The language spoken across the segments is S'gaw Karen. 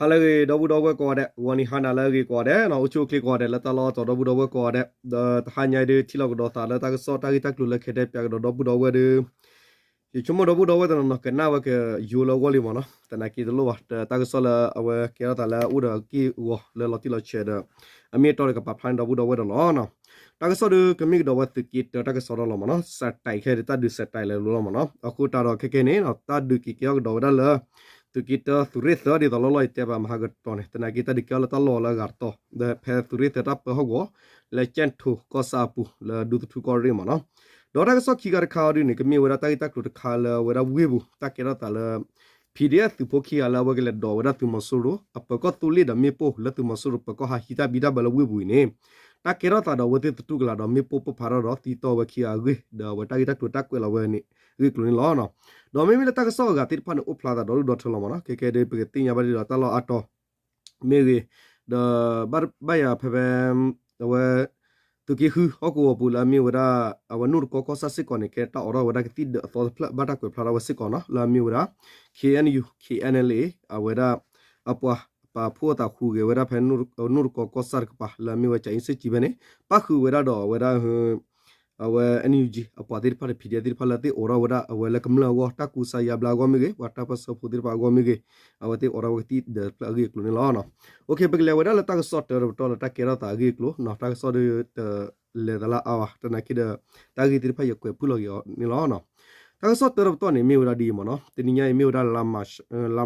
ဟါလၢအဂ့ၤ ဒီပုၢ်ဒီဝဲၢ်ကိးဂၤဒဲး, ဂီၤနံၤဟါနၤလၢအဂ့ၤကိးဂၤဒဲးနီၤ, အိၣ်ဆူၣ်အိၣ်ချ့ကိးဂၤဒဲး လၢတၢ်လီၢ်အါတီၤ ဒီပုၢ်ဒီဝဲၢ်ကိးဂၤဒဲး, ဒီးတဟါညါအံၤဒုး ထံၣ်လိာ်ကဒီးသးလၢတၢ်ကစီၣ်တၢ်ဂ့ၢ်တၢ်ကျိၤလၢခဲတဲပၠးကဒီးဒီပုၢ်ဒီဝဲၢ်ဒီး ယဆိကမိၣ်ဒီပုၢ်ဒီဝဲၢ်တနီၤနီၤ ကနၣ်ဝဲကယိလၢအဂီၢ်လံမ့ၢ်နီၤ, သနာ်က့တလိၣ်ဘၣ်, တၢ်ကစီၣ်လၢအဝဲကဲထီၣ်သးလၢအအိၣ်ဒီးအက့ၢ်အဂီၤလၢလီၤတံၢ်လီၤဆဲးဒီး အမ့ၢ်အတီဒီးကပာ်ဖျါန့ၢ်ဒီပုၢ်ဒီဝဲၢ်ဒီးလီၤနီၤ. တၢ်ကစီၣ်ဒုး ကမ့ၢ်ကဒီးဝဲသုးက့တၢတၢ်ကစီၣ်ဒီးလီၤမ့ၢ်နီၤ, စဲးတဲးခဲဒုး တၢ်ဒုးစဲးတဲးလၢလီၤမ့ၢ်နီၤ, အဃိတၢ်ဒီးခဲကဲန့ၣ် တၢ်ဒုးက့ၤကဲထီၣ်ကဒီးဝဲဒၣ်လၢ သုးက့တၢသုးရ့ၣ်သၢ ဒ်သိးလီၢ်လီၢ်ယတဲဘၣ်မဟါကတီၢ်န့ၣ် သနာ်က့တၢ်ဒုးကဲထီၣ်လၢတၢ်လီၢ်လၢအဂၤတတီၤ ဒီးဖဲသုးရ့ၣ်သၢတၢ်ပၢဟီၣ်ကဝီၤ လၢကၠဲၣ်ထိၣ်ကီၢ်ဆၣ်အပူၤ လၢဒူသထူကီၢ်ရ့ၣ်မ့ၢ်နီၤ. ဒီးတၢ်ကစီၣ်ခံခါတခါအံၤဒုးန့ၣ် ကမ့ၢ်ဝဲဒၣ်တၢ်ဂ့ၢ်တၢ်ကျိၤတခါလၢအဝဲဒၣ်ဝ့ၢ်ပူၤ တၢ်ကဲထီၣ်သးလၢ PDF သုးဖိခံဂၤလၢအဝဲကလဲၤဒိးဝဲဒၣ်သုးမီၤစိရိၤ အပၢၤကီၢ်သိလ့ၣ်ဒီးမ့ၣ်ပိၢ်လၢသုးမီၤစိရိၤပၢၤကီၢ်ဟးဟံးတၢ်ဘံၣ်တၢ်ဘၢလၢဝ့ၢ်ပူၤအံၤန့ၣ် တၢ်ကဲထီၣ်သးဒီးအဝဲသ့ၣ်သတူၢ်ကလာ်ဒီးမ့ၣ်ပိၢ်ပိၢ်ဖးထီၣ်ဒီးသံတီၢ်ဝဲခံဂၤအဂ့ၢ် ဒီးအဝဲတၢ်ဂ့ၢ်တၢ်ကျိၤတၢ်ကွဲးလီၤဝဲန့ၣ် ဂ့ၢ်ကျိၤန့ၣ်လီၤ. ဒီးမ့မ့ၢ်လၢတၢ်ကစီၣ်အဂၤသ့ၣ်တဖၣ်န့ၣ် အိၣ်ဖျါသးဒီဒူၣ်ဒီထၢလီၤမ့ၢ်နီၤ, ခဲကဲဒုးပကသ့ၣ်ညါဘၣ်ဒ်ဒီးတၢ်လီၢ်အါတီၤ မ့ၢ်ဂ့ၤ, ဒီးဘၣ်ယၤဖဲဖဲ အဝဲ သုးက့ဃုဟီၣ်ကဝီၤပူၤလၢအမ့ၢ်ဝဲဒၣ် အဝဲနိၣ်တကီကီၢ်ဆၣ်စ့ၢ်ကီးန့ၣ် ကဲတၢ်အိးထီၣ်ဝဲဒၣ်ကသံၣ်ဒၢးအသီတဖျၢၣ် ဘၣ်တၢ်ကွဲးဖျါထီၣ်ဝဲစ့ၢ်ကီးနီၤ, လၢအမ့ၢ်ဝဲဒၣ် KNU KNLA အဝဲဒၣ် အပှၤပာ်ဖှိၣ်အသးဟူးဂဲၤဝဲဒၣ်ဖဲ နိၣ်တကီကီၢ်ဆၣ်တကပၤ လၢအမ့ၢ်ဝဲကၠၤအ့စ့ၣ်ကၠံဖဲန့ၣ် ပၣ်ဃုာ်ဝဲဒၣ်ဒီးအဝဲဒၣ် အဝဲ NUG အပှၤသ့ၣ်တဖၣ်ဒီး PDF သ့ၣ်တဖၣ်လၢသ့ၣ်အိးထီၣ်ဝဲဒၣ် အဝဲလၢကမျၢၢ်အဂီၢ် တၢ်ကူစါယါဘျါအဂီၢ်မ့ၢ်ဂ့ၤ, ပှၤတၢ်ပၢၢ်ဆၢဖိသ့ၣ်တဖၣ်အဂီၢ်မ့ၢ်ဂ့ၤ, အဝဲသ့ၣ်အိးထီၣ်ဝဲကသံၣ်ဒၢးတဖျၢၣ်အဂ့ၢ်အကျိၤန့ၣ်လီၤ. ပကလဲၤဝဲဒၣ်လၢတၢ်ကစီၣ်တၢတပတီၢ်လၢတၢ်ကဲထီၣ်သးအဂ့ၢ်အကျိၤ, တၢ်ကစီၣ်ဒုးတလဲၤသးလၢအါဘၣ်, သနာ်က့ဒီး တၢ်ဂ့ၢ်သ့ၣ်တဖၣ်ယကွဲးဖုၣ်လီၤက့ၤအီၤန့ၣ်လီၤ. တၢ်ကစီၣ်တၢတပတီၢ်န့ၣ် မ့ၢ်ဝဲဒၣ်ဒ်အံၤမ့ၢ်နီၤ, တနံၤညါအံၤမ့ၢ်ဝဲဒၣ် လါ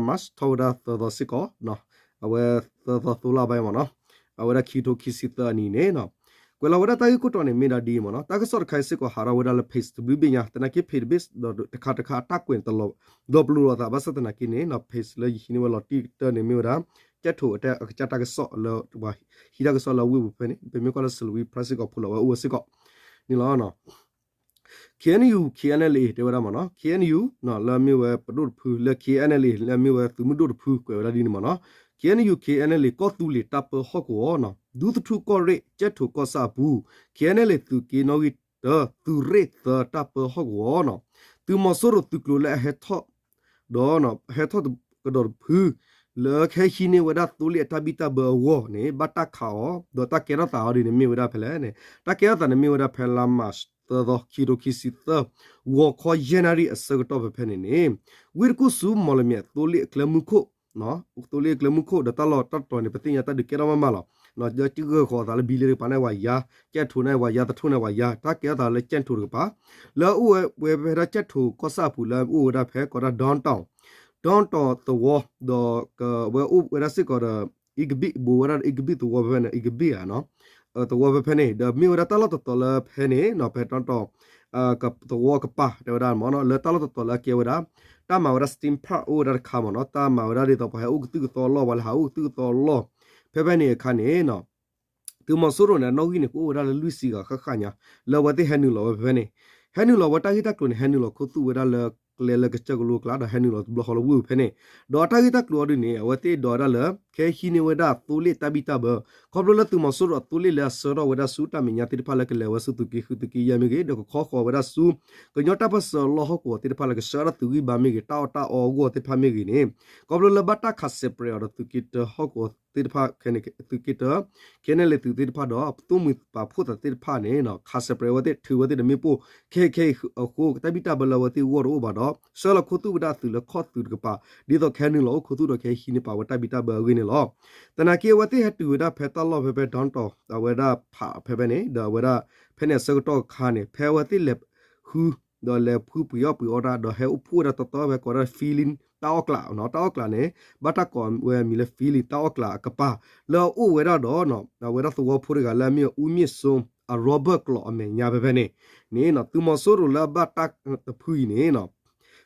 မး ထီၣ်ဝဲဒၣ်သၢသီစ့ၢ်ကီး, အဝဲသၢသီသိလါဘၣ်မ့ၢ်နီၤ, အဝဲဒၣ်ခံကထိခံဆံသၢအနံၤန့ၣ် ကွဲးလီၤဝဲဒၣ်တၢ်ဂ့ၢ်ခိၣ်တီန့ၣ် မ့ၢ်ဒၣ်ဒ်အံၤမ့ၢ်နီၤ, တၢ်ကစီၣ်တခါအံၤစ့ၢ်ကီး ဟးထီၣ်ဝဲဒၣ်လၢ page တဘျုးဘ့ၣ်ညါ, သနာ်က့ page တဘ့ၣ်ဒီးတခါတခါအတၢ်ကွဲးန့ၣ်တလီၤ ဒီးပလိာ်လိာ်သး ဘၣ်ဆၣ်သနာ်က့န့ၣ် page လၢယဟံးန့ၢ်ဝဲလီၤတံၢ်ကတၢၢ်န့ၣ် မ့ၢ်ဝဲဒၣ် ကၠဲးထိၣ်အတၢ်အကစၢ်တၢ်ကစီၣ်လၢ ပှၤဟံးတၢ်ကစီၣ်လၢဝ့ၢ်ပူၤဖဲန့ၣ် ပမ့ၢ်ကွၢ်လၢ Salween Press စ့ၢ်ကီး ဖိးလီၤဝဲအိၣ်ဝဲစ့ၢ်ကီးန့ၣ်လီၤ. KNU KNLA တဲဝဲဒၣ်မ့ၢ်နီၤ, KNU လၢအမ့ၢ်ဝဲပဒိၣ်တဖု လၢ KNLA လၢအမ့ၢ်ဝဲသုးမုၢ်ဒိၣ်တဖု ကွဲးဝဲဒၣ်ဒ်န့ၣ်မ့ၢ်နီၤ, KNU KNLA ကီၢ်သူလ့ၤတၢ်ပၢဟီၣ်ကဝီၤနီၤ ဒူသထူကီၢ်ရ့ၣ် ကၠဲးထိၣ်ကီၢ်ဆၣ်အပူၤ KNLA သုးက့နီၣ်ဂံၢ်တၢ သုးရ့ၣ်သၢတၢ်ပၢဟီၣ်ကဝီၤနီၤ, သုးမီၤစိရိၤသုးကျိၤလၢအဟဲထီၣ် ဒီး ဟဲထီၣ်ကဒီးတဖု လၢကဟဲဟံးန့ၢ်ဝဲဒၣ်သိလ့ၣ်အတၢ်ဘံၣ်တၢ်ဘၢအဂီၢ်န့ၣ် ဘၣ်တၢ်ခးအီၤ ဒီးတၢ်ကဲထီၣ်သးအီၤဒ်န့ၣ် မ့ၢ်ဝဲဒၣ်ဖဲလဲၣ်န့ၣ် တၢ်ကဲထီၣ်သးန့ၣ်မ့ၢ်ဝဲဒၣ်ဖဲလါမး သၢသီ ခံကထိခံဆံသၢ ဂီၤခီယဲၢ်နၣ်ရံၣ်အဆၢကတီၢ်ဖဲဖဲန့ၣ်န့ၣ် ဝ့ၢ်တကူၣ်ဆူ မီၣ်လမၠဲၣ် သိလ့ၣ်အကျဲမုၢ်ခိၣ် သိလ့ၣ်အကျဲမုၢ်ခိၣ် ဒီးတၢ်လီၢ်တၢ်တတီၤန့ၣ် ပသ့ၣ်ညါတၢ်ဒုးကဲထီၣ်မးမးလီၤ. ဒီးကဂၢၢ်ဃီၤအသးလၢဘံလ့တကပၤန့ၣ်ဝဲယါ, ကၠဲးထိၣ်န့ၣ်ဝဲယါ, သထူၣ်န့ၣ်ဝဲယါ, တၢ်ကဲထီၣ်သးလၢကၠဲးထိၣ်တကပၤ လၢအအိၣ်ဝဲဖဲဒၣ်ကၠဲးထိၣ်ကီၢ်ဆၣ်အပူၤ လၢအအိၣ်ဝဲဒၣ်ဖဲကိးဒၣ် downtown downtown သဝီ ဒီးကဝဲအိၣ်ဝဲဒၣ်စ့ၢ်ကီးဒီး အံကဘံၣ် ဘူးဝဲဒၣ်ဒီး အံကဘံၣ်သဝီဖဲဖဲန့ၣ် အံကဘံၣ်ဧါ သဝီဖဲဖဲန့ၣ် ဒီးမ့ၢ်ဝဲဒၣ်တၢ်လီၢ်တတီၤလၢဖဲန့ၣ်နီၤ ဖဲ downtown သဝီကပၤ တဲဝဲဒၣ်မ့ၢ်နီၤ လၢတၢ်လီၢ်တတီၤလၢအကဲဝဲဒၣ် တၢ်မၤဝဲဒၣ် steam park အိၣ်ဝဲဒၣ်တခါမ့ၢ်နီၤ တၢ်မၤဝဲဒၣ်ဒ်သိးပှၤဟဲအိၣ်ကသုၣ်ကသီအလီၢ် ပှၤလၢဟးအိၣ်ကသုၣ်ကသီအလီၢ် ဖဲဖဲန့ၣ်အခါန့ၣ်နီၤ သုးမီၤစိရိၤန့ၣ် အနီၣ်ဂံၢ်န့ၣ် ကအိၣ်ဝဲဒၣ်လၢလွံၢ်ဆံဂၤဃၣ်ဃၣ်ညါ လၢအဝဲသ့ၣ်ဟဲနုာ်လီၤဝဲဖဲဖဲန့ၣ် ဟဲနုာ်လီၤဝဲတၢ်ဂ့ၢ်တၢ်ကျိၤန့ၣ် ဟဲနုာ်လီၤခူသူၣ်ဝဲဒၣ်လၢကျဲလၢကစၢၢ်ကလိအကျါ ဒီးဟဲနုာ်လီၤတဘျီဃီလၢဝ့ၢ်ပူၤဖဲန့ၣ် ဒီးအတၢ်ဂ့ၢ်တၢ်ကျိၤအီၤဒ်န့ၣ် အဝဲသ့ၣ်ဒိးဝဲဒၣ်လၢ ကဟဲဟံးန့ၢ်ဝဲဒၣ်သိလ့ၣ်တၢ်ဘံၣ်တၢ်ဘၢ ခီဖျိလၢသုးမီၤစိရိၤအသိလ့ၣ်လၢအဆှၢထီၣ်ဝဲဒၣ်ဆူတၢ်မဲာ်ညါသ့ၣ်တဖၣ်လၢကလဲၤဝဲဆူသုးက့ဃု သုးက့ယဲၢ်မ့ၢ်ဂ့ၤ ဒီးကခီဃီၤဝဲဒၣ်ဆူ ကညီတၢ်ပၢၢ်ဆၢလီၢ်ဟီၣ်ကဝီၤသ့ၣ်တဖၣ်လၢကဆှၢဒၣ်သုးဂံၢ်ဘါမ့ၢ်ဂ့ၤ တၢ်အီၣ်တၢ်အီအဂီၢ်သ့ၣ်တဖၣ်မ့ၢ်ဂ့ၤန့ၣ် ခီဖျိလၢဘၣ်တၢ်ခးစဲးပြဲးအီၤဒီးသုးက့တၢဟီၣ်ကဝီၤသ့ၣ်တဖၣ်ခဲန့ၣ် သုးက့တၢ ခဲန့ၣ်လၢသုးသ့ၣ်တဖၣ်ဒီး ပသိၣ်မှံၤပာ်ဖှိၣ်သးသ့ၣ်တဖၣ်န့ၣ် ခးစဲးပြဲးဝဲသ့ၣ် ထုးဝဲသ့ၣ်ဒီးမ့ၣ်ပိၢ် ခဲခဲအံၤအဃိ တၢ်ဘံၣ်တၢ်ဘၢလၢအဝဲသ့ၣ်ဂီၢ်တအိၣ်ဘၣ်ဒီး ဆှၢလီၤခူသူၣ်ဝဲဒၣ်အသုးလၢခီၣ်သုးတကပၤ ဒ်သိးကဟဲနုာ်လီၤအိၣ်ခူသူၣ်ဒီး ကဟဲဟံးန့ၢ်ပာ်ဝဲတၢ်ဘံၣ်တၢ်ဘၢအဂ့ၢ်န့ၣ်လီၤ. သနာ်က့အဝဲသ့ၣ်ဟဲတုၤဝဲဒၣ်ဖဲတၢ်လီၢ်ဖဲဖဲ downtown အဝဲဒၣ်ဖးဖဲဖဲန့ၣ် ဒီးအဝဲဒၣ် ဖဲန့ၣ်အဆၢကတီၢ်အခါန့ၣ် ဖဲအဝဲသ့ၣ်လဲၤဃု ဒီးလဲၤဖုပှ့ၤအီၣ်ပှ့ၤအီတၢ် ဒီးဟဲအိၣ်ဖှိၣ်ဝဲဒၣ်တီတီဖဲကိးဒၣ် feeling တၢ်အီၣ်ကျးနီၤ တၢ်အီၣ်ကျးန့ၣ် ဘၣ်တၢ်ကိးဝဲအမံၤလၢ feeling တၢ်အီၣ်ကျးအကပၤ လၢအအိၣ်ဝဲဒၣ်ဒီး အဝဲဒၣ်သဝီဖိတဂၤလၢအမ့ၢ် အူမ့ၢ်စိ အ Robert ကျိာ်အမဲာ်ညါဖဲဖဲန့ၣ် န့ၣ်နီၤ သုးမီၤစိရိၤလၢအဘၣ်တၢ်တဖုအံၤန့ၣ်နီၤ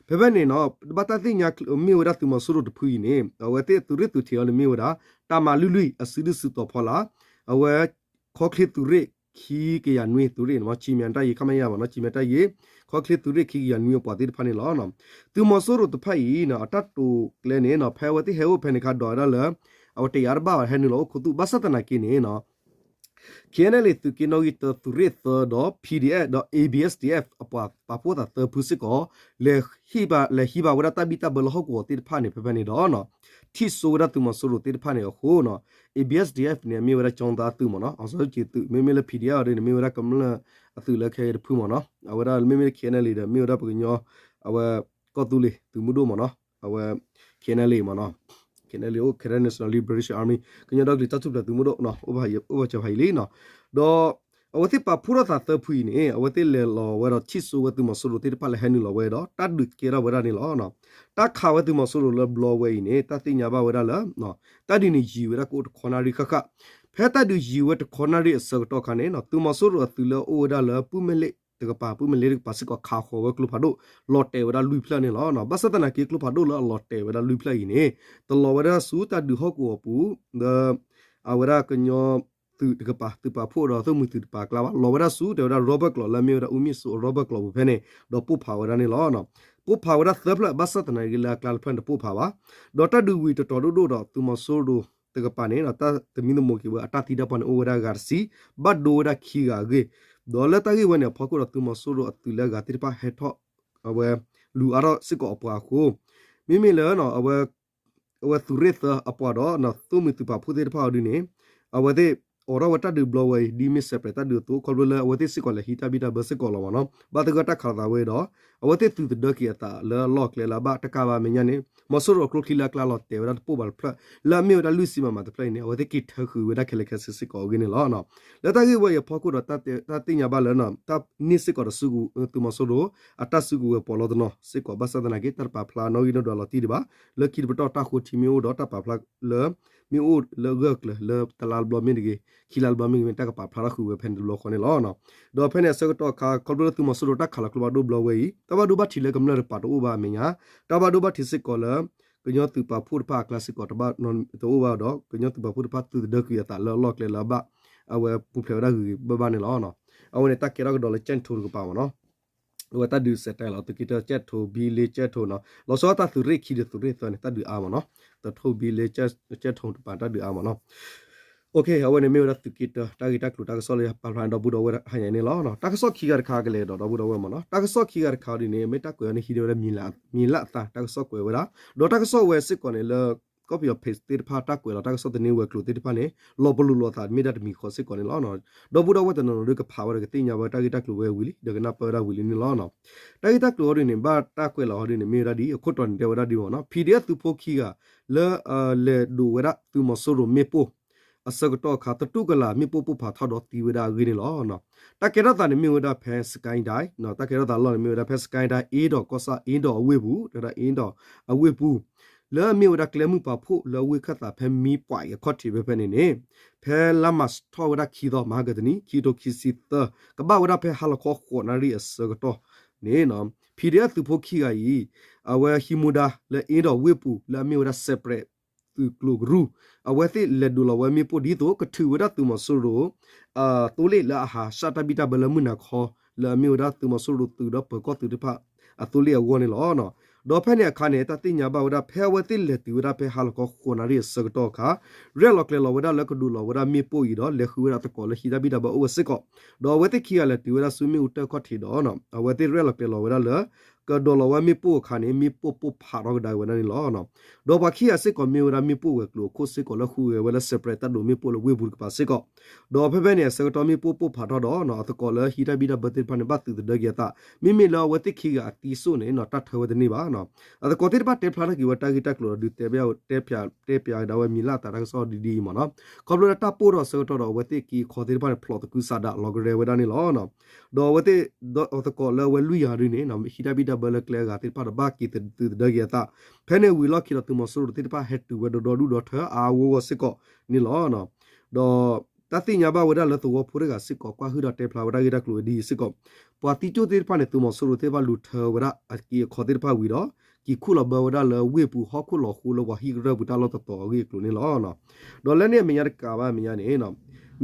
ဖဲဖဲန့ၣ်နီၤ ဘၣ်တၢ်သ့ၣ်ညါမ့ၢ်ဝဲဒၣ်သုးမီၤစိရိၤတဖုအံၤန့ၣ် အဝဲသ့ၣ်သုးရ့ၣ်သုးထံးအီၤန့ၣ်မ့ၢ်ဝဲဒၣ် တၢ်မၤလွံၢ်လွံၢ် အစုဒုၣ်စုတီၤဖီလာ် အဝဲ ခီချ့သုးရ့ၣ်ခံကယၤနွံ သုးရ့ၣ်န့ၣ် မ့ၢ် ချံမံၤတၢ်ယ့ ခမရ မ့ၢ်နီၤ ချံမံၤတၢ်ယ့ ခီချ့သုးရ့ၣ်ခံကယၤနွံအပှၤသ့ၣ်တဖၣ်န့ၣ်လီၤ. သုးမီၤစိရိၤတဖၣ်အံၤနီၤ အတၢ်တိာ်ကျဲန့ၣ်နီၤ ဖဲအဝဲသ့ၣ်ဟဲအိၣ်ဖဲန့ၣ်အခါ ဒိးဝဲဒၣ်လၢ အဝဲတယာ်တဘၣ်ဘၣ် ဟဲနုာ်လီၤအိၣ်ခူသူၣ် ဘၣ်ဆၣ်သနာ်က့န့ၣ်နီၤ KNLA သုးက့နီၣ်ဂံၢ်တၢ သုးရ့ၣ်သၢဒီး PDF ဒီး A B S D F အပှၤပာ်ဖှိၣ်သးသၢဖုစ့ၢ်ကီး လဲၤဟံးဘၣ် လဲၤဟံးဘၣ်ဝဲဒၣ်တၢ်ဘံၣ်တၢ်ဘၢလၢဟီၣ်ကဝီၤသ့ၣ်တဖၣ်န့ၣ် ဖဲဖဲန့ၣ်ဒီးနီၤ ထံၣ်စိဝဲဒၣ်သုးမီၤစိရိၤသ့ၣ်တဖၣ်န့ၣ်အဃိနီၤ A B S D F န့ၣ် မ့ၢ်ဝဲဒၣ်ကၠီသးအသုးမ့ၢ်နီၤ အောင်ဇော်စုကြည်သုး မ့မ့ၢ်လၢ P D F အီၤဒ်န့ၣ် မ့ၢ်ဝဲဒၣ်ကမျၢၢ်အသုးလၢခဲအံၤတဖုမ့ၢ်နီၤ အဝဲဒၣ်မ့မ့ၢ်လၢ K N L A ဒီး မ့ၢ်ဝဲဒၣ်ပကညီ အဝဲ ကီၢ်သူလ့ၤသုးမုၢ်ဒိၣ်မ့ၢ်နီၤ အဝဲ K N L A မ့ၢ်နီၤ K N L A အိၣ် Karen National Liberation Army ကညီဒီကလုာ်တၢ်ထူၣ်ဖျဲးသုးမုၢ်ဒိၣ် အိၣ်ဘၣ်စၢၤဖးယံာ်လံနီၤ ဒီး အဝဲသ့ၣ်ပာ်ဖှိၣ်ထီၣ်သးသၢဖုအံၤန့ၣ် အဝဲသ့ၣ်လဲၤလီၤဝဲဒီးထံၣ်စိဝဲသုးမီၤစိရိၤသ့ၣ်တဖၣ်လၢဟဲနုာ်လီၤဝဲဒီး တၢ်ဒုးကဲထီၣ်ဝဲဒၣ်န့ၣ်လီၤ. တၢ်ခးဝဲသုးမီၤစိရိၤလၢဘျီဝဲအံၤန့ၣ် တၢ်သ့ၣ်ညါဘၣ်ဝဲဒၣ်လၢ တၢ်ဒုးန့ၣ်ယံာ်ဝဲဒၣ်ကအိၣ်တခီနၣ်ရံၣ်ဃၣ်ဃၣ်. ဖဲတၢ်ဒုးယံာ်ဝဲတခီနၣ်ရံၣ်အဆၢကတီၢ်ခါန့ၣ် သုးမီၤစိရိၤအသုးလၢအအိၣ်ဝဲဒၣ်လၢ ပုၢ်မဲၣ်လ့ၣ်တကပၤ ပုၢ်မဲၣ်လ့ၣ်တကပၤစ့ၢ်ကီးခးဃီၤဝဲကျိဖးဒိၣ် လီၤတဲာ်ဝဲဒၣ်လွံၢ်ဖျၢၣ်န့ၣ်လီၤ. ဘၣ်ဆၣ်သနာ်က့ကျိဖးဒိၣ်လၢအလီၤတဲာ်ဝဲဒၣ်လွံၢ်ဖျၢၣ်အံၤန့ၣ် တလီၤဝဲဒၣ်ဆူတၢ်ဒုးဟီၣ်ကဝီၤအပူၤ ဒီး အဝဲဒၣ်ကညီသုးတကပၤ သုးပာ်ဖှိၣ်ဒီးသုးမုၢ်သုးတပၤအကျါဘၣ် လီၤဝဲဒၣ်ဆူတဲဝဲဒၣ်ရီဘၢၣ်ကျိၤလၢအမ့ၢ်ဝဲဒၣ်အူမ့ၢ်စိအရီဘၢၣ်ကျိၤပူၤဖဲန့ၣ် ဒီးပိၢ်ဖးဝဲဒၣ်န့ၣ်လီၤ. ပိၢ်ဖးဝဲဒၣ်သၢဖျၢၣ် ဘၣ်ဆၣ်သနာ်က့လၢအကျါတဖျၢၣ်န့ၣ်တပိၢ်ဖးဘၣ်. ဒီးတၢ်ဒုးဝံၤတတီၤဒိၣ်ဒိၣ်ဒီးသုးမီၤစိရိၤတကပၤန့ၣ် တၢ်သမံသမိးက့ၤဝဲအတၢ်သံတၢ်ပှၢ်န့ၣ်အိၣ်ဝဲဒၣ်ဂၤတဆံ ဘၣ်ဒိဝဲဒၣ်ခံဂၤအဂ့ၢ် ဒီးလၢတၢ်ဂ့ၢ်ဝဲန့ၣ်အဖီခိၣ်ဒီး သုးမီၤစိရိၤအသုးလၢအဂၤသ့ၣ်တဖၣ်ဟဲထီၣ် အဝဲ လူၤအါထီၣ်စ့ၢ်ကီးအပှၤအဃိ မ့မ့ၢ်လၢ အဝဲသုးရ့ၣ်သၢအပှၤဒီး သုးမုၢ်သုးပာ်ဖှိၣ်သ့ၣ်တဖၣ်အီၤဒ်န့ၣ် အဝဲသ့ၣ် အိးထီၣ်ဝဲတၢ်ဒုးဘျီဝဲအံၤ ဒ်မ့ၢ် separate တၢ်ဒုးအသိး ခီဖျိလၢအဝဲသ့ၣ်စ့ၢ်ကီးလဲၤဟံးတၢ်ဘံၣ်တၢ်ဘၢစ့ၢ်ကီးလီၤမ့ၢ်နီၤ ဘၣ်သဂၢၢ်တၢ်ခးလိာ်သးဝဲဒီး အဝဲသ့ၣ်သုးသဒၢက့ၤအသးလၢအလီၢ်အကျဲလၢအဘၣ်တကးဘၣ်အမဲာ်ညါန့ၣ် မီၤစိရိၤအကျိချံလၢအကျါလီၤတဲာ်ဝဲဒၣ်တပိၢ်ဘၣ်တဖျၢၣ် လၢအမ့ၢ်ဝဲဒၣ်လွံၢ်ဆံမးမးတဖျၢၣ်အံၤန့ၣ် အဝဲသ့ၣ်က့ၤထၢဃုာ်ဝဲဒၣ်ခဲလၢာ်ခဲဆ့စ့ၢ်ကီးအဂ့ၢ်န့ၣ်လီၤ. လၢတၢ်ဂ့ၢ်ဝဲအံၤအဖီခိၣ်ဒီး တၢ်န့ၢ်စ့ၢ်ကီးဒီး သုးမီၤစိရိၤ အတၢ်စုကဝဲၤပီးလီတနီၤစ့ၢ်ကီး ဘၣ်ဆၣ်သနာ်က့ တၢ်တပာ်ဖျါနီၣ်ဂံၢ်နီၣ်ဒွးလီၤတံၢ်ဒံးဘၣ် လၢခံတပတီၢ်တၢ်ဃိထံမ့ၢ်အိၣ်ဒီးတၢ်ပာ်ဖျါလၢ မ့ၢ်အိၣ်လၢအဂၢၢ်အကျၢၤလၢတလါတဘျီမ့ၢ်တဂ့ၤ ခံလါတဘျီမ့ၢ်ဂ့ၤ မ့ၢ်တၢ်ကပာ်ဖျါထီၣ်ဃုာ်ဝဲဖဲန့ၣ်တဘျီဃီန့ၣ်လီၤ. ဒီးဖဲန့ၣ်အဆၢကတီၢ်အခါ ခီဖျိလၢသုးမီၤစိရိၤတၢ်ခးလီၤကျိဖးဒိၣ်ဘျီဝဲအံၤ တၢ်ဘၣ်ဒိဘၣ်ထံးလၢကမျၢၢ်တပၤတအိၣ်ဘၣ်အမဲာ်ညါ တၢ်ဘၣ်ဒိဘၣ်ထံးစ့ၢ်ကီးလၢ ကညီသုးပာ်ဖှိၣ်တဖၣ်အကျါစ့ၢ်ကီး တဘၣ်တအိၣ်ဘၣ်ဒီး ကညီသုးပာ်ဖှိၣ်တဖၣ်သုးသဒၢကွံာ်အသးလၢအလီၢ်ကျဲလၢအဘၣ် အဝဲပူၤဖျဲးဝဲဒၣ်ဂ့ၤဂ့ၤဘၣ်ဘၣ်န့ၣ်လီၤ. အဝဲန့ၣ်တၢ်ကဲထီၣ်ကဒီးလၢကၠဲၣ်ထိတကပၤမ့ၢ်နီၤ အဝဲတၢ်ဒုးစဲးတဲလီၤ သုးက့တၢ ကၠဲၣ်ထိ ဘံလ့ ကၠဲၣ်ထိနီၤ လီၤဆီဒၣ်တၢ်သုးရ့ၣ်ခံဒီးသုးရ့ၣ်သၢန့ၣ် တၢ်ဒုးအါမ့ၢ်နီၤ တထိဘံလ့ ကၠဲၣ်ထိတပၤတၢ်ဒုးအါမ့ၢ်နီၤ အဝဲန့ၣ်မ့ၢ်ဝဲဒၣ်သုးက့တၢ တၢ်ဂ့ၢ်တၢ်ကျိၤတၢ်ကစီၣ်လၢပာ်ဖျါန့ၣ်ဒီပုၢ်ဒီဝဲၢ်ဟါညါန့ၣ်လီၤ. တၢ်ကစီၣ်ခံဂၤတခါကလဲၤဒီးဒီပုၢ်ဒီဝဲၢ်မ့ၢ်နီၤ တၢ်ကစီၣ်ခံဂၤတခါအံၤဒ်န့ၣ် မ့ၢ်တၢ်ကွဲးအီၤန့ၣ်ဟံးန့ၢ်ဝဲဒၣ် မံၤလၢ်အသး တၢ်ကစီၣ်ကွဲးဝဲဒၣ် ဒီးတၢ်ကစီၣ်ဝဲစ့ၢ်ကီးန့ၣ်လၢ ကီၢ်ပယီၤ page သ့ၣ်တဖၣ် တၢ်ကွဲးလီၤတၢ်ကစီၣ်သန့ဝဲၤကျိၤသ့ၣ်တဖၣ်န့ၣ် လီၤပလိာ်လိာ်အသးမ့ၢ်ဒၣ်တမံၤဃီစ့ၢ်ကီးန့ၣ်လီၤ. ဒီပုၢ်ဒီဝဲၢ်တနီၤနီၤဒီးကဖးဝဲဒီးကသ့ၣ်ညါဝဲတၢ်ဂ့ၢ်တၢ်ကျိၤဝဲဝံၤလံ ဒီးကနၢ်ပၢၢ်ဝဲဒၣ်ဝံၤလံန့ၣ်လီၤ. တၢ်ဂ့ၢ်တၢ်ကျိၤအီၤဒ်န့ၣ် ဘၣ်တၢ်ကွဲးလီၤအီၤဒ်န့ၣ် မ့ၢ်ဝဲဒၣ်ဒ်အံၤ အခိၣ်တီန့ၣ်တဲဝဲဒၣ်ဒ်အံၤမ့ၢ်နီၤ PDF သုးဖိခံဂၤ လၢအလဲၤဒိးဝဲဒၣ်သုးမီၤစိရိၤမ့ၣ်ပိၢ် အဆၢကတီၢ်အခါ သတူၢ်ကလာ်မ့ၣ်ပိၢ်ပိၢ်ဖးထီၣ်ဒီးသံဝဲဒၣ်အဂ့ၢ်န့ၣ်လီၤ. တၢ်ကဲထီၣ်သးန့ၣ်မ့ၢ်ဝဲဒၣ်ဖဲ Skyline တၢ်ကဲထီၣ်သးလီၢ်န့ၣ်မ့ၢ်ဝဲဒၣ်ဖဲ Skyline အ့ဒီးကီၢ်ဆၣ် အ့ဒီးအဝ့ၢ်ပူၤ တဲဝဲဒၣ်အ့ဒီးအဝ့ၢ်ပူၤ လၢအမ့ၢ်ဝဲဒၣ်ကျဲမုၢ်ပာ်ဖှိၣ်လၢအဝ့ၢ်ခၢၣ်သးဖဲမံပှဲၤအံၤအခီၣ်ထံးဖဲဖဲန့ၣ်န့ၣ် ဖဲလါမၢ်ၡးထီၣ်ဝဲဒၣ်ခံသီ မဟါကတနံၤ ခံကထိခံဆံသၢ ကဘၣ်ဝဲဒၣ်ဖဲဟါလီၤခီဃိးနၣ်ရံၣ်အဆၢကတီၢ်န့ၣ် PDF သုးဖိခံဂၤအံၤ အဝဲဟံးမူဒါလၢအ့ဒီးဝ့ၢ်ပူၤ လၢအမ့ၢ်ဝဲဒၣ် separate သုးကျိၤကရူၢ် အဝဲသ့ၣ်လဲၤဒိးလီၤဝဲမ့ၣ်ပိၢ်ဒ်သိး ကထုးဝဲဒၣ်သုးမီၤစိရိၤ အသိလ့ၣ်လၢအဟးဆှၣ်တၢ်ဘံၣ်တၢ်ဘၢလၢမုၢ်နၤခီ လၢအမ့ၢ်ဝဲဒၣ်သုးမီၤစိရိၤသုးဒီးပၢၤကီၢ်သုးတဖၣ်အသိလ့ၣ်အဂီၢ်န့ၣ်လီၤ. ဒီးဖဲန့ၣ်အခါန့ၣ် တၢ်သ့ၣ်ညါဘၣ်ဝဲဒၣ် ဖဲအဝဲသ့ၣ်လဲၤတုၤဝဲဒၣ်ဖဲဟါလီၤခီဃိးနၣ်ရံၣ်အဆၢကတီၢ်အခါ ရဲၣ်လီၤကျဲၤလီၤဝဲဒၣ်လၢကဒိးလီၤဝဲဒၣ်မ့ၣ်ပိၢ်အံၤဒီး လဲၤဃုဝဲဒၣ်သကိးလၢဟံးတၢ်ဘံၣ်တၢ်ဘၢအိၣ်ဝဲစ့ၢ်ကီး ဒီးအဝဲသ့ၣ်ခံဂၤလဲၤတုၤဝဲဒၣ်ဆူမ့ၣ်အူတၢၢ်ခီၣ်ထံးဒီး အဝဲသ့ၣ်ရဲၣ်လီၤကျဲၤလီၤဝဲဒၣ်လၢ ကဒိးလီၤဝဲမ့ၣ်ပိၢ်အခါန့ၣ် မ့ၣ်ပိၢ်ပိၢ်ဖးထီၣ်ကဒါက့ၤဝဲဒၣ်န့ၣ်လီၤ. ဒီးပှၤခံဂၤစ့ၢ်ကီးမ့ၢ်ဝဲဒၣ်မ့ၣ်ပိၢ်ဝဲၤကျိၤအခိၣ်စ့ၢ်ကီးလၢဃုဂဲၤဝဲလၢ separate တၢ်ဒိးမ့ၣ်ပိၢ်လၢဝ့ၢ်ပူၤတကပၤစ့ၢ်ကီး ဒီးဖဲဖဲန့ၣ် အဆၢကတီၢ်မ့ၣ်ပိၢ်ပိၢ်ဖးထီၣ်ဒီး အသကိးလၢဟံးတၢ်ဘံၣ်တၢ်ဘၢသ့ၣ်တဖၣ်န့ၣ် ဘၣ်သုးသဒၢက့ၤအသး မ့မ့ၢ်လၢအဝဲသ့ၣ်ခံဂၤအသံစိၣ်န့ၣ် တၢ်ထၢဝဲတန့ၢ်ဘၣ်. အသကိးသ့ၣ်တဖၣ်တဲဖျါထီၣ်က့ၤဝဲတၢ်ဂ့ၢ်တၢ်ကျိၤဒီး ဒုးတဲပျး တဲပျးကဒါဝဲမံၤလၢအသးတၢ်ကစီၣ်ဒ်ဒ်အံၤမ့ၢ်နီၤ. ခီဖျိလၢတၢ်ပိၢ်ထီၣ်အဆၢကတီၢ်ဒီး အဝဲသ့ၣ်က့အခီသ့ၣ်တဖၣ်န့ၣ် ဖျိးသကုၤဆးဒးလီၤကရဲဝဲဒၣ်န့ၣ်လီၤ. ဒီးအဝဲသ့ၣ် အသကိးလၢအဝဲလွံၢ်ဂၤဒ်န့ၣ် ဟံးတၢ်ဘံၣ်တၢ်ဘၢလၢကျဲအဂၤသ့ၣ်တဖၣ်ဒီး ဘၣ်က့ၤသုးသဒၢက့ၤအသး ဖဲန့ၣ်ဝံၤလီၢ်ခံဒီး သုးမီၤစိရိၤသ့ၣ်တဖၣ်ဟဲတုၤဝဲဒီဒီဒူၣ်ဒီထၢအါအါဂီၢ်ဂီၢ်စ့ၢ်ကီးန့ၣ်လီၤ. ဒီးတၢ်သ့ၣ်ညါဘၣ်ဝဲဒၣ်လၢသဝီဖိတဂၤစ့ၢ်ကီး ကွၢ်ဟုၣ်ဒီးတဲဖျါဝဲဒၣ်ဂ့ၢ်တၢ်ကျိၤဝဲဒ်အံၤစ့ၢ်ကီး, ပှၤသံကၠိၣ်သ့ၣ်တဖၣ်န့ၣ် သုးမီၤစိရိၤသ့ၣ်တဖၣ်လူၤထၢဝဲဒၣ်အက့အခီသ့ၣ်တဖၣ်ဝံၤဒီး က့ၤခူၣ်လီၤဘၢဝဲဒၣ်လၢဝ့ၢ်ပူၤဟီၣ်ခိၣ်လီၤဃိလၢပှၤဟံၣ်ကရၢၢ်ပူၤတၢ်လီၢ်တတီၤအဂ့ၢ်အကျိၤန့ၣ်လီၤ. ဒီးလၢန့ၣ်အမဲာ်ညါတကးဘၣ်အမဲာ်ညါန့ၣ်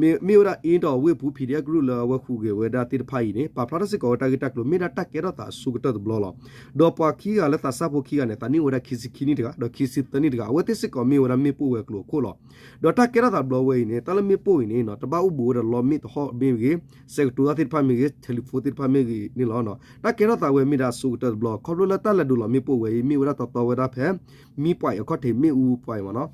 မ့ၢ်ဝဲဒၣ် အ့ဒီးဝ့ၢ်ပူၤ PDF group လၢအဝဲဟူးဂဲၤဝဲဒၣ်သ့ၣ်တဖၣ်အံၤန့ၣ် ပာ်ဖျါထီၣ်စ့ၢ်ကီးဝဲတၢ်ဂ့ၢ်တၢ်ကျိၤ မ့ၢ်ဒၣ်တၢ်ကဲထီၣ်သးအဆိကတၢၢ်တဘျီလီၤ. ဒီးပှၤခံဂၤလၢသးစၢ်ဖိခံဂၤန့ၣ် သးနံၣ်အိၣ်ဝဲဒၣ်ခံဆံခံနံၣ်တဂၤ ဒီးခံဆံသၢနံၣ်တဂၤ အဝဲသ့ၣ်စ့ၢ်ကီးမ့ၢ်ဝဲဒၣ်မ့ၣ်ပိၢ်ဝဲၤကျိၤအခိၣ်လီၤ. ဒီးတၢ်ကဲထီၣ်သးတဘျီဝဲအံၤန့ၣ် တၢ်လၢမ့ၣ်ပိၢ်အံၤန့ၣ် တဘၣ်အိၣ်ဘူးဝဲဒီးလီမ့ၣ်တဟီၣ်မ့ၢ်ဂ့ၤ, စဲးကတိၤတၢ်သ့ၣ်တဖၣ်မ့ၢ်ဂ့ၤ, telephone သ့ၣ်တဖၣ်မ့ၢ်ဂ့ၤန့ၣ်လီၤ. တၢ်ကဲထီၣ်သးဝဲမ့ၢ်ဒၣ်အဆိကတၢၢ်တဘျီ ခီဖျိလၢတၢ်လဲၤဒိးလီၤမ့ၣ်ပိၢ်ဝဲအံၤ မ့ၢ်ဝဲဒၣ်တီတီဝဲဒၣ်ဖဲ မံပှဲၤအခီၣ်ထံး မ့ၣ်အူပှဲၤမ့ၢ်နီၤ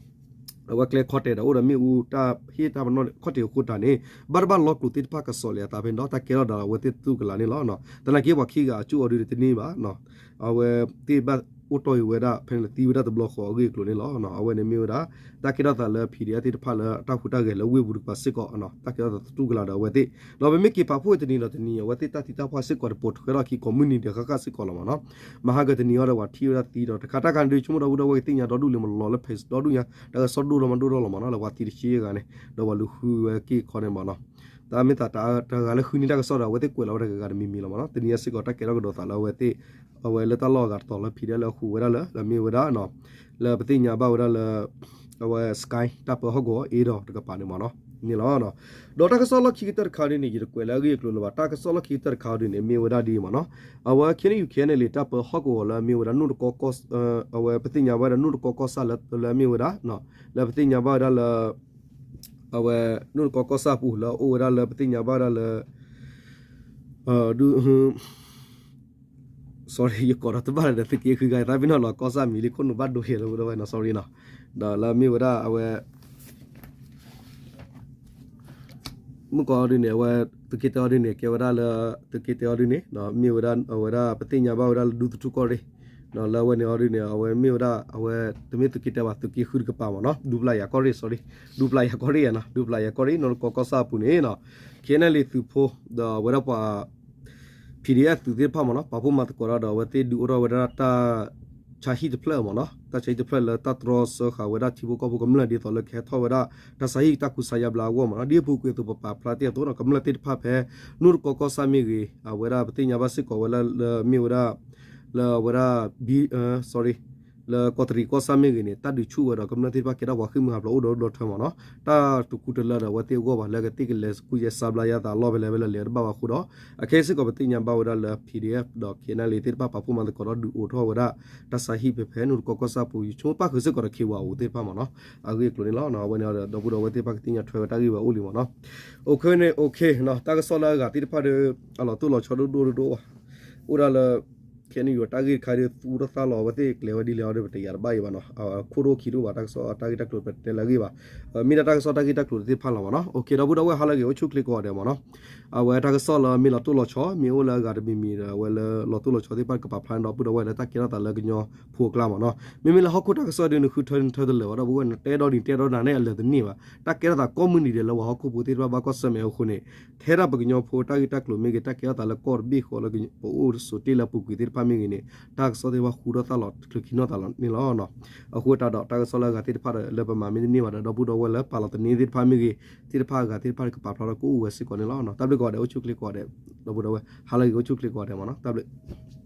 အဝဲကျဲခီတဲာ်ဒီးအိၣ်ဒီးမ့ၣ်အူ တၢ်ဟ့ၣ်တၢ်ပနီၣ်ခီၣ်ထံးအဃိတၢ်န့ၣ် ဘၣ်တဘၣ်လီကျိၤသ့ၣ်တဖၣ်ကစီၣ်လံအသးဖဲန့ၣ်ဒီး တၢ်ကဲထီၣ်ဒီးအဝဲသ့ၣ်တတူၢ်ကလာ်န့ၣ်လီၤ. သနာ်က့ပှၤခံဂၤအကၠိၣ်အီၤဒုးတန့ၢ်ဘၣ် အဝဲသ့ၣ်ဘၣ်အိၣ်တီၢ်အံၤဝဲဒၣ် ဖဲန့ၣ်သံဝဲဒၣ်တဘျီဃီအဂ့ၢ်အကျိၤန့ၣ်လီၤ. အဝဲန့ၣ်မ့ၢ်ဝဲဒၣ် တၢ်ကဲထီၣ်သးလၢ PDF သ့ၣ်တဖၣ်လၢတၢ်ဟူးတၢ်ဂဲၤလၢဝ့ၢ်ပူၤတကပၤစ့ၢ်ကီး တၢ်ကဲထီၣ်သးတတူၢ်ကလာ်ဒီးအဝဲသ့ၣ် ဒီးပမ့ၢ်က့ၤပာ်ဖှိၣ်တနံၤဒီးတနံၤ အဝဲသ့ၣ်တၢ်သံတၢ်ပှၢ်စ့ၢ်ကီးတပိာ်ထွဲထီၣ်ခံကိးမုၢ်နံၤဒီးဃၣ်ဃၣ်စ့ၢ်ကီးလီၤမ့ၢ်နီၤ. မဟါကတနံၤအံၤဒီးပှၤထံၣ်ဝဲဒၣ်သံဒီးတခါတၢ်ခါန့ၣ်ဒုး ဆိကမိၣ်ဒီပုၢ်ဒီဝဲၢ်ကသ့ၣ်ညါဒီဒူၣ်လံမ့ၢ်နီၤ လၢ page ဒီဒူၣ်ညါ တၢ်ကစီၣ်ဒိၣ်ထီၣ်မးဒိၣ်ထီၣ်လီၤမ့ၢ်နီၤ လၢပှၤသံတဆံဂၤန့ၣ် ဒီးပှၤလူၤဃုဝဲက့ၢ်ခီန့ၣ်မ့ၢ်နီၤ. တၢ်မ့ၢ်သးတဂၤလၢဃုန့ၢ်တၢ်ကစီၣ်ဒီး အဝဲသ့ၣ်ကွဲးလီၤဝဲတဂၤဂၤတမံၤမံၤလီၤမ့ၢ်နီၤ. တနံၤအံၤစ့ၢ်ကီးတၢ်ကဲထီၣ်ကဒီးသးလၢအဝဲသ့ၣ် အဝဲလၢတၢ်လီၢ်အဂၤတတီၤလၢ PDF လၢအဟူးဝဲဒၣ်လၢ လၢမ့ၢ်ဝဲဒၣ် လၢပသ့ၣ်ညါဘၣ်ဝဲဒၣ်လၢ အဝဲ Sky တၢ်ပၢဟီၣ်ကဝီၤအ့ဒီးတကပၤန့ၣ်မ့ၢ်နီၤ န့ၣ်လီၤ. ဒီးတၢ်ကစီၣ်လီၢ်ခံကတၢၢ်တခါဒ်န့ၣ် ယတကွဲးလၢအဂ့ၢ်အကျိၤလၢၤဘၣ် တၢ်ကစီၣ်လီၢ်ခံကတၢၢ်တခါဒ်န့ၣ် မ့ၢ်ဝဲဒၣ်ဒ်အံၤမ့ၢ်နီၤ. အဝဲ KNU KNLA တၢ်ပၢဟီၣ်ကဝီၤလၢအမ့ၢ်ဝဲဒၣ် အဝဲပသ့ၣ်ညါဘၣ်ဝဲဒၣ် နိၣ်တကီကီၢ်ဆၣ်လၢ လၢအမ့ၢ်ဝဲဒၣ် လၢပသ့ၣ်ညါဘၣ်ဝဲဒၣ်လၢ အဝဲ နိၣ်တကီကီၢ်ဆၣ်အပူၤလၢအအိၣ်ဝဲဒၣ်လၢပသ့ၣ်ညါဘၣ်ဝဲဒၣ်လၢ ဒု sorry ယကိးဒီးတဘၣ်ဒီးသုးက့ဃုဂၤ သးပ့ၤနီၣ်လီၤ ကီၢ်ဆၣ်မံၤလံခိၣ်နူာ်ဘၣ်ဒိဟဲလၢဝဲဒၣ် sorry နီၤ. ဒီးလၢအမ့ၢ်ဝဲဒၣ်အဝဲ မုၢ်ကီၢ်အီၤဒ်န့ၣ် အဝဲ သုးက့တၢအီၤဒ်န့ၣ် ကဲဝဲဒၣ်လၢ သုးက့တၢအီၤဒ်န့ၣ် မ့ၢ်ဝဲဒၣ်အဝဲဒၣ်ပသ့ၣ်ညါဘၣ်ဝဲဒၣ်လၢဒူသထူကီၢ်ရ့ၣ် လၢအဝဲန့ၣ်အီၤဒ်န့ၣ် အဝဲမ့ၢ်ဝဲဒၣ် အဝဲတမ့ၢ်သုးက့တၢဘၣ် သုးက့ဃုတကပၤမ့ၢ်နီၤ ဒူပျၢ်ယၤကီၢ်ရ့ၣ် sorry ဒူပျၢ်ယၤကီၢ်ရ့ၣ်နီၤ ဒူပျၢ်ယၤကီၢ်ရ့ၣ် နိၣ်တကီကီၢ်ဆၣ်အပူၤန့ၣ်နီၤ KNLA သုးဖိ ဒီးအဝဲဒၣ်ပှၤ PDF သုးသ့ၣ်တဖၣ်မ့ၢ်နီၤ ပာ်ဖှိၣ်မၤသကိးတၢ်ဒီးအဝဲသ့ၣ်ဒုးအိၣ်ထီၣ်ဝဲဒၣ်တၢ် ဆါဟံၣ်တဖျၢၣ်မ့ၢ်နီၤ တၢ်ဆါဟံၣ်တဖျၢၣ်လၢတၢ်တြီဆၢဃာ်ဝဲဒၣ်ထံဖိကီၢ်ဖိကမျၢၢ်ဒ်သိးလၢကဟဲထီၣ်ဝဲဒၣ် တၢ်ဆါဟံၣ်တၢ်ကူစါယါဘျါအဂီၢ်မ့ၢ်နီၤ ဒ်အပူၤကွံာ်အသိးပပာ်ဖျါတ့ၢ်အသိးနီၤ ကမျၢၢ်သ့ၣ်တဖၣ်ဖဲ နိၣ်တကီကီၢ်ဆၣ်မ့ၢ်ဂ့ၤ အဝဲဒၣ်ပသ့ၣ်ညါဘၣ်စ့ၢ်ကီးဝဲလၢ လၢမ့ၢ်ဝဲဒၣ် လၢအဝဲဒၣ် sorry လၢကီးတရံးကီၢ်ဆၣ်မ့ၢ်ဂ့ၤန့ၣ် တၢ်ဒုးဆူၣ်ဝဲဒီးကမျၢၢ်သ့ၣ်တဖၣ်ကဲထီၣ်ပှၤဃ့ၢ်မှံဟးဖျိးအိၣ်ဒီးဘျီထၢမ့ၢ်နီၤ တၢ်တကူတလၢဒီးအဝဲသ့ၣ်အဂီၢ်ဘၣ် လၢကသ့ၣ်ကလဲၤကူစါဘျါယါသးအလီၢ်ဖဲလဲၣ်ဖဲလဲၣ်လဲၤတဘၣ်ဘၣ်အဃိဒီး အခဲအံၤစ့ၢ်ကီးပသ့ၣ်ညါဘၣ်ဝဲဒၣ်လၢ PDF ဒီး KNLA သ့ၣ်တဖၣ်ပာ်ဖှိၣ်မၤသကိးဒီးဒုးအိးထီၣ်ဝဲဒၣ် တၢ်ဆါဟံၣ်ဖဲဖဲ နိၣ်တကီကီၢ်ဆၣ်ပူၤ ယဆိကမိၣ်ပၣ်ဃုာ်စ့ၢ်ကီးဒီး KYO သ့ၣ်တဖၣ်မ့ၢ်နီၤ အဂ့ၢ်အကျိၤန့ၣ်လီၤ အဝဲန့ၣ်ဒီး ဒီပုၢ်ဒီဝဲၢ်သ့ၣ်တဖၣ်ကသ့ၣ်ညါထွဲဝဲတၢ်ဂ့ၢ်ဝဲအိၣ်လံမ့ၢ်နီၤ OK န့ၣ် OK တၢ်ကစီၣ်လၢအဂၤသ့ၣ်တဖၣ်ဒီး အလီၤတိၢ်လီၤဆီဒိၣ်ဒိၣ်ဒိၣ်ဘၣ် အိၣ်ဒၣ်လၢ ခဲအံၤန့ၣ် တၢ်ဂ့ၢ်တခါဒီး သူၣ်ထီၣ်သၣ်လီၤ အဝဲသ့ၣ်ကျဲၤဝဲဒ်လဲၣ်အီၤဒီး ပတယာ်တဘၣ်အံၤဘၣ်နီၤ ခိၣ်ဒိၣ်ခံဒိၣ်ဘၣ် တၢ်ကစီၣ်တၢ်ဂ့ၢ်တၢ်ကျိၤပတဲလၢအဂ့ၢ်ဘၣ် မ့ၢ်ဒၣ်တၢ်ကစီၣ်တၢ်ဂ့ၢ်တၢ်ကျိၤသ့ၣ်တဖၣ်လီၤမ့ၢ်နီၤ OK ဒီပုၢ်ဒီဝဲၢ်ဟါလၢအဂ့ၤ အိၣ်ဆူၣ်ချ့ကိးဂၤဒဲးမ့ၢ်နီၤ အဝဲတၢ်ကစီၣ်လၢမ့ၢ်လီၤတိၢ်လီၤဆီ မ့ၢ်အိၣ်လၢအဂၤတမံၤမံၤဒီး အဝဲလၢလီၤတိၢ်လီၤဆီသ့ၣ်တဖၣ်ကပာ်ဖျါဒီပုၢ်ဒီဝဲၢ်လၢတၢ်ကဲထီၣ်သးလၢကညီဖိအကျါမ့ၢ်နီၤ မ့မ့ၢ်လၢဟီၣ်ခိၣ်တၢ်ကစီၣ်ဒုးနဃုထၢနထၢတလၢာ်ဘၣ်ဒီပုၢ်ဝဲၢ် နတဲဒီနံၤတဲဒီနၤန့ၣ် အလၢာ်တန့ၢ်ဘၣ် တၢ်ကဲထီၣ်သးကိးမုၢ်နံၤဒဲးလၢပှၤဟီၣ်ခိၣ်ဖိသ့ၣ်တဖၣ်ဘၣ်ကွၢ်ဆၢၣ်မဲာ်အဃိန့ၣ် ထဲဒၣ်ပကညီဖိတၢ်ဂ့ၢ်တၢ်ကျိၤမ့ၢ်ဂ့ၤ တၢ်ကဲထီၣ်သးလၢကီၢ်တဘ့ၣ်ဃီလၢပအိၣ်ဆိးတ့ၢ်လၢအပူၤကွံာ်သ့ၣ်တဖၣ်မ့ၢ်ဂ့ၤန့ၣ် တၢ်ကစီၣ်သ့ၣ်တဖၣ်ဃူထီၣ်သၣ်လီၤတချုးခံနီၢ်သးလီၤန့ၣ်လီၤ. အဃိသတးဒီးတၢ်ကစီၣ်လၢအဂၤသ့ၣ်တဖၣ်ဒီး လၢပမၤမ့ၢ်တန့ၢ်ဘၣ်ဒီး ဒီပုၢ်ဒီဝဲၢ်လၢပာ်လီၤသန့သ့ၣ်တဖၣ်မ့ၢ်ဂ့ၤ သ့ၣ်တဖၣ်အဂၤသ့ၣ်တဖၣ်ကပာ်ဖျါထီၣ်ကအိၣ်ဝဲစ့ၢ်ကီးန့ၣ်လီၤ. တၢ်ဘျုးကိးဂၤဒဲး အိၣ်ဆူၣ်ချ့ကိးဂၤဒဲး ဒီပုၢ်ဒီဝဲၢ် ဟါလၢအဂ့ၤ အိၣ်ဆူၣ်ချ့ကိးဂၤဒဲးမ့ၢ်နီၤ တၢ်ဘျုး